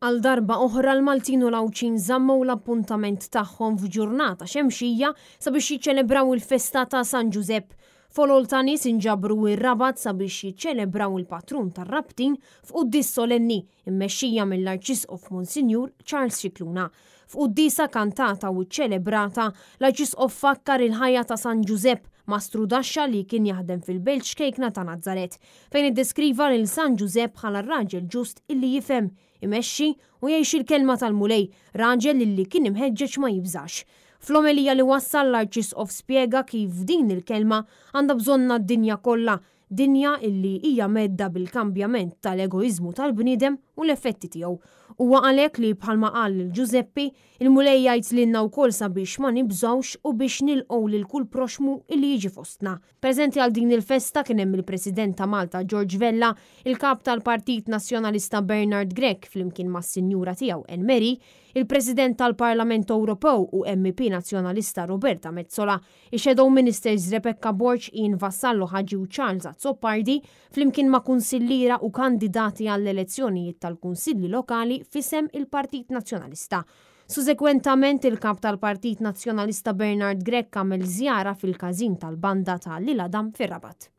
Għal darba oħra l-Maltin u l-Għawdxin żammew l-appuntament tagħhom f'ġurnata xemxija sabiex jiċċelebraw il-festa ta' San Ġużepp. Folol ta' nies inġabru r-Rabat sabiex jiċċelebraw il-patrun tar-Rabtin f'quddies solenni mmexxija mill-Arċisqof Monsinjur Charles Scicluna. F'quddiesa kantata u ċċelebrata, l-Arċisqof fakkar il-ħajja ta' San Ġużepp, mastrudaxxa li kien jaħdem fil-belt ċkejkna ta' Nazaret, fejn iddeskriva lil San Ġużepp bħala r-raġel ġust illi jifhem, imexxi u jgħix il-kelma tal-Mulej, raġel illi kien imħeġġeġ ma jibżax. Fl-omelija li wassal l-Arċisqof spjega kif din il-kelma għandha bżonnha d-dinja kollha, dinja illi hija mhedda bil-kambjament tal-egoiżmu tal-bniedem u l-effetti tiegħu. Huwa għalhekk li bħalma qal lil Ġużeppi, il-Mulej jgħid lilna wkoll sabiex ma nibżgħux u biex nilqgħu lil kull proxxmu illi jiġi fostna. Preżenti għal din il-festa kien hemm il-President ta' Malta George Vella, il-Kap tal-Partit Nazzjonalista Bernard Grech flimkien mas-Sinjura tiegħu Anne Marie, il-President tal-Parlament Ewropew u MEP Nazzjonalista Roberta Metsola, ix-Shadow Ministers Rebecca Borg, Ian Vassallo Hadji u Charles Azzopardi, flimkien ma' kunsilliera u kandidati għall-elezzjonijiet tal-Kunsilli Lokali f'isem il-Partit Nazzjonalista. Sussegwentament, il-Kap tal-Partit Nazzjonalista Bernard Grech għamel żjara fil-każin tal-banda ta' Lil Adam fir-Rabat.